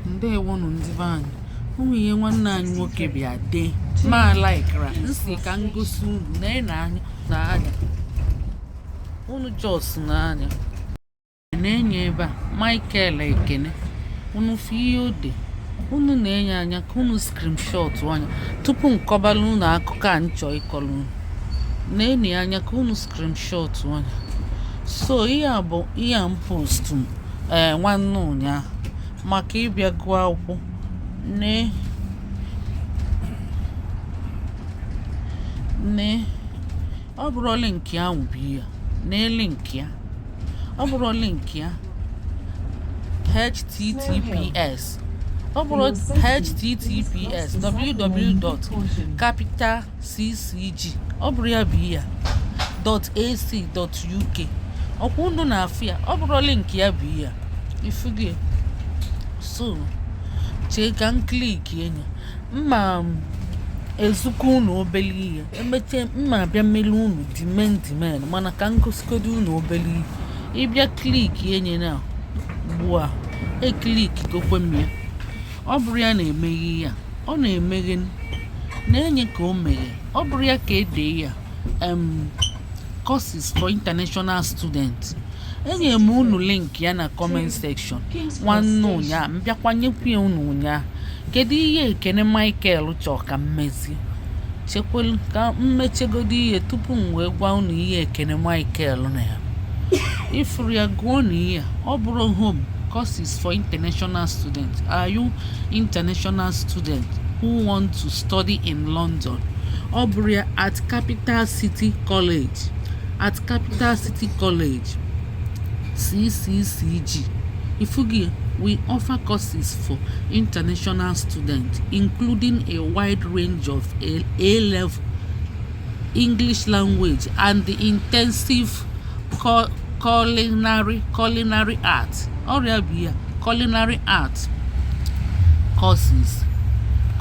Ndewonụ, ndị be anyị. Ụmụ ihe nwanne anyị nwoke bịa dee ma laikra nsi ka m gosi unu na anya na anya unu jos n'anya na-enye ebe a. Michael Ekene, unu fụ ihe o de. Unu na-enye anya ka unu screenshot anya tupu m kọbala unu akụkọ a nchọ ịkọrọ unu. Na-enye anya ka unu screenshot anya. So ihe a bụ ihe a m post m ee nwanne ụnyaahụ maka ịbịa gụọ akwụkwọ. Nee nee, ọ bụrụ link ahụ bụ ihe a. Nee link ya, ọ bụrụ link ya https, ọ bụrụ https www.capitalccg, ọ bụrụ ya bụ ihe a .ac.uk. Ọkwa unu na-afụ ya? Ọ bụrụ link ya bụ ihe a ifugie. So chee ka m click enye mma ezukọ unu obele ihe. Emechie mma abịa mmeli unu dimen dimen, mana ka m gosikodo unu obele ihe. Ịbịa click enye na ugbu a, e click gokwe m ya. Ọ bụrụ ya na-emeghe ihe a, ọ na-emeghe na-enye ka o meghe. Ọ bụrụ ya ka ede ya courses for international students. Enyere m unu link ya na comment section nwanne ụnyaa, mbịakwa nyekwu ya unu ụnyaa. Kedu ihe Ekene Michael chọọ ka m mezie? Chekwelu ka m mechegodi ihe tupu m wee gwa unu ihe Ekene Michael na ya ifuru ya. Gụọ na ihe a. Ọ bụrụ home, courses for international students. Are you international student who want to study in London? Ọ bụrụ ya at Capital City College, at Capital City College, CCCG ifugi, we offer courses for international students, including a wide range of A-level English language and the intensive culinary art. Ọrịa bụ ya culinary art courses,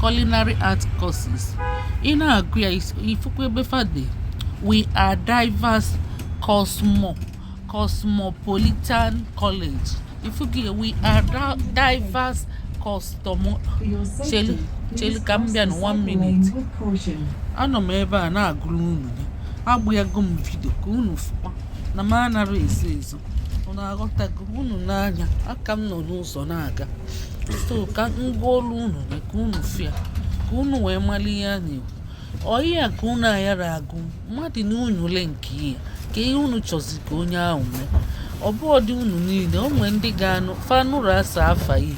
culinary art courses. Ị na-agụ ya, ifukwa ebe fade. We are diverse cosmopolitan college. Ifugi, we are diverse cosmo. Chelu chelu ka m bịa na one minute. Anọ m ebe a na-agụrụ unu ya, agbụyago m video ka unu fụkwa na m anara ezo ezo. Unu aghọtago? Unu n'anya aka m nọ n'ụzọ na-aga, so ka m gụọlụ unu ya ka unu fịa, ka unu wee mara ihe a na-ekwu. Ọ ihe a ka unu ayara agụ mmadụ na unu le nke ihe ka ihe unu chọzi ka onye ahụ mee. Ọ bụ ọdị unu niile o nwee ndị ga-anụ fanụrụ asa afa ihe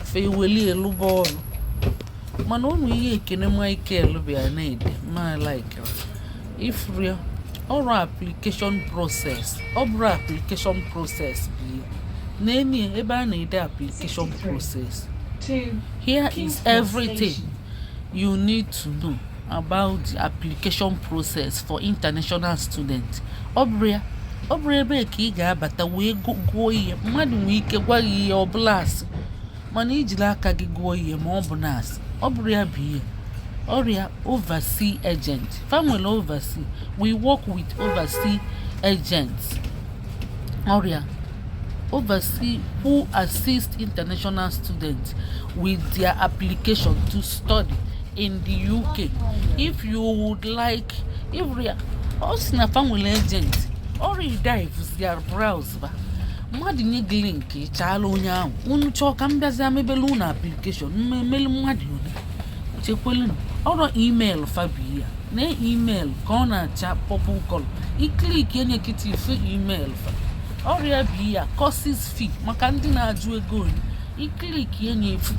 fa eweli elụba ọrụ, mana ụmụ ihe Ekene Michael bịa na-ede ma like ifuru ya. Ọrụ application process, ọ bụrụ application process bụ ihe n'enyi ebe a na-ede application process. Here is everything you need to know about the application process for international students. Ọ bụrụ ya, ọ bụrụ ebe ka ị ga-abata wee gụọ ihe. Mmadụ nwee ike gwa gị ihe ọbụla asị, mana ijiri aka gị gụọ ihe ma ọ bụ na asị. Ọ bụrụ ya bụ ihe ọrịa overseas agent fa nwere overseas. We work with overseas agents, ọrịa overseas, who assist international students with their application to study in the UK. If you would like, if ọ sị na fa nwere agent ọrịa dive their browse ba mmadụ nye gị link ịchaala onye ahụ. Unu chọọ ka m bịazie mebele unu application mmemelu mmadụ ole. Chekwelu ọrụ email fabi ya na email ka ọ na-acha purple color. I click enye kịta ife email fa. Ọrịa bụ ya courses fee maka ndị na-ajụ ego ole. I click enye ifu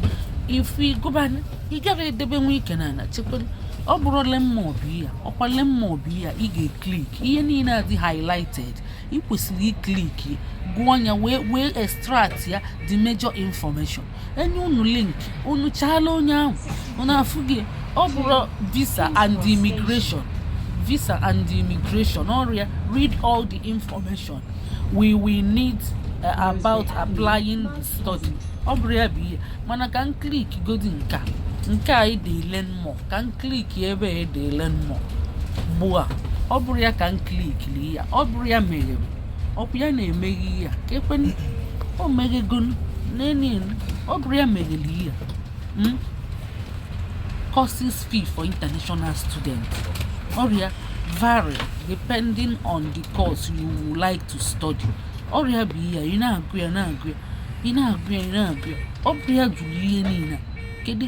ifu ịgụbana ị gaghị edebe nwa ike na ana. Chekwelu, ọ bụrụ learn more bụ ya, ọkwa learn more bụ ya. Ị ga-e click ihe niile adị highlighted. Ị kwesịrị i click gụọ ya wee extract ya the major information. Enye unu link, unu chaala onye ahụ. Unu afụ gị, ọ bụrụ visa and immigration, visa and immigration ọrịa. Read all the information we will need about applying the study. Ọ bụrụ ya bụ ihe, mana ka m click godi nke a, nke a ede learn more. Ka m click ebe a ede learn more ugbu a. Ọ bụrụ ya ka m click ya, ọ bụrụ ya meghere, ọkwa ya na-emeghe ihe a ka ekwe o meghegonu. Nene, ọ bụrụ ya meghere ihe. Courses fee for international students, ọrịa vary depending on the course you would like to study. Ọrịa bụ ihe ị na-agụ ya, na-agụ ya, ị na-agụ ya, ị na-agụ ya. Ọ bụ ya jụrụ ihe niile a. Kedu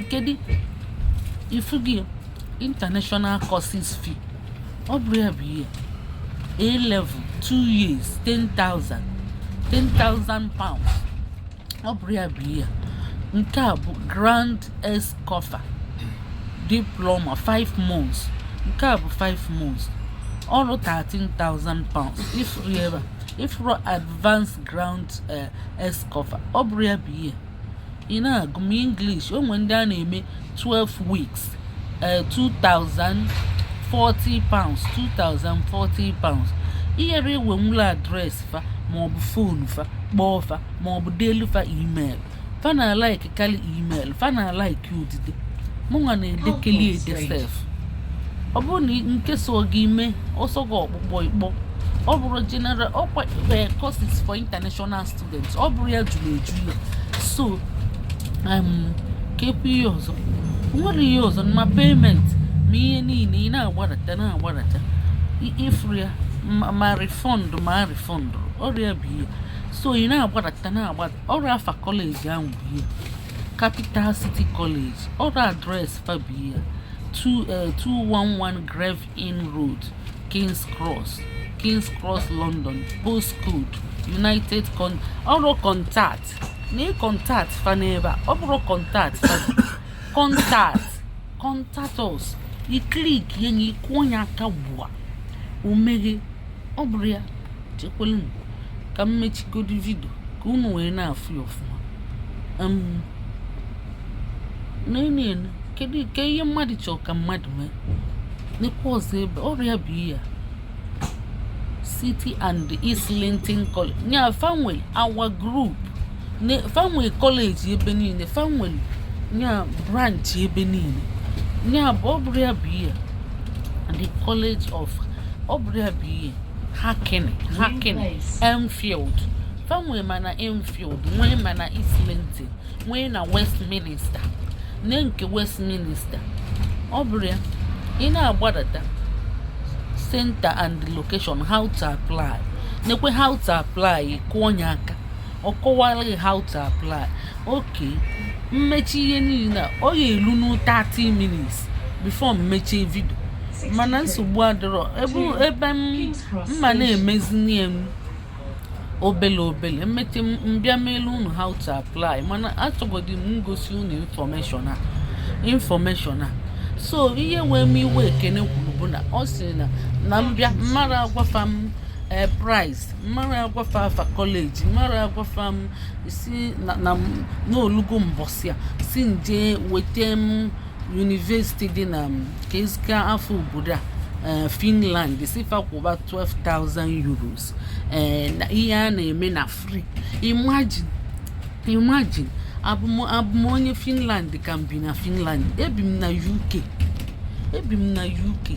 ifu gị international courses fee? Ọ bụrụ ya bụ ihe A level 2 years, 10,000, £10,000. Ọ bụrụ ya bụ ihe nke a bụ Grand Escoffier diploma, 5 months. Nke a bụ 5 months, ọrụ £13,000. Ifuru ya ebe a, ifuru advanced Grand Escoffier. Ọ bụrụ ya bụ ihe ị na-agụ ma English. O nwere ndị a na-eme 12 weeks, £2,040, £2,040. Ihere iwenwula address fa maọbụ phone fa, kpọọ fa maọbụ deelu fa email. Fa na like kali email, fa na like odide. Mụnwa na-edekeli ede sef. Ọ bụrụ na nke so gị mee ọsọ gị ọkpụkpọ ikpọ, ọ bụrụ general ọkwa courses for international students. Ọ bụrụ ya juru eju ya. So ka ekwu ihe ọzọ, nwere ihe ọzọ ma payment ma ihe niile ị na-agbadata na-agbadata, ifuru ya ma refund, ma refund. Ọrịa bụ ihe so ị na-agbadata na-agbada. Ọrụ afa college ahụ bụ ihe Capital City College. Ọrụ address fa bụ ihe 211 Grave Inn Road, Kings Cross, Kings Cross, London, postcode United Con. Ọrụ contact na contact fa n'ebe a. Ọ bụrụ contact fa, contact us, i click ya na ịkwụ onye aka gbua omeghe. Ọ bụrụ ya, chekwelu m ka m mechigodi video ka unu wee na-afụ ya ọfụma. N'enu kedu ka ihe mmadụ chọrọ ka mmadụ mee? Nekwa ọzọ ebe ọrịa bụ ihe a City and Islington College nya fanwel our group fanwel college ebe niile, fanwel nya branch ebe niile. Nya bụ ọ bụrụ ya bụ ihe the College of, ọ bụrụ ya bụ ihe Hackney, Hackney, Enfield. Fanwel mana Enfield, nwee mana Islington, nwee na Westminster. Ne nke Westminster, ọ bụrụ ya ị na-agbadata, center and location, how to apply. Nekwe how to apply, kụọ onye aka, ọ kọwara gị how to apply. Okay, mmechi ihe niile a, ọ ga-elu nu 30 minutes before mmechie video, mana nsogbu adịrọ. Ebe ebe m mma na-emezini m obele obele mmechi mbịa meelu unu how to apply, mana achọgodi m ngosi unu information a, information a. So ihe wee m iwe, Ekene kwuru bụ na ọ sị na mbịa mmara agwafa m price, mmara agwafa afa college, mmara agwafa m si na n'olugo mbọsị a si nje weta m university dị na ka ezika afọ obodo a, Finland, si fa kwụba €12,000, na ihe a na-eme na free. Imagine, imagine, abụ m onye Finland ka m bi na Finland? Ebi m na UK, ebi m na UK.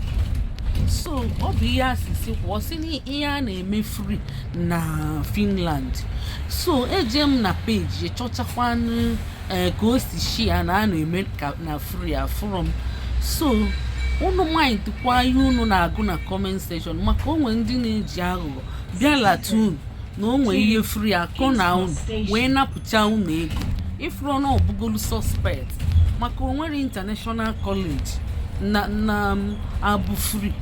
So ọ bụ ihe asịsị kwụọ sị na ihe a na-eme free na Finland. So eje m na page chọchakwanụ ka o si shia na a na-eme ka na free, afụrọ m. So unu mind kwa ihe unu na-agụ na comment section, maka onwe ndị na-eji aghụghọ bịa lata unu na onwe ihe free akọ na unu wee napụcha unu ego. Ifuru na ọbụgolu suspect, maka onwere international college na abụ free,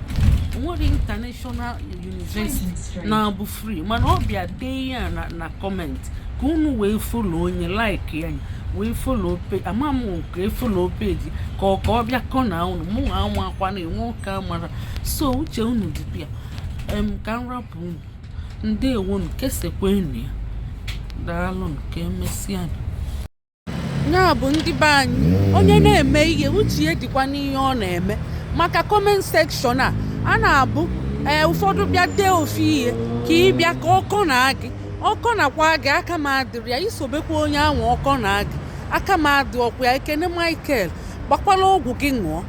onwere international university na-abụ free. Mana ọ bịa dee ya na comment ka unu wee follow onye like ya, wee follow pe ama m nke e follow page ka ọ bịa kọ na unu mụ anwa akwa na enwe ụka mara. So uche unu dịkwa ya. Ka m rapụ unu. Ndewonu, kesekwenu ya. Daalụnụ, ka emesịa. Ya bụ ndị be anyị, onye na-eme ihe, uche ya dịkwa n'ihe ọ na-eme, maka comment section a a na-abụ ee, ụfọdụ bịa dee ofu ihe ka ị bịa ka ọkọ na gị, ọkọ nakwa gị. Aka m adịrị ya, isobekwa onye ahụ ọkọ na gị, aka m adị ọkwa ya. Ekene Michael, gbakwala ọgwụ gị ṅụọ.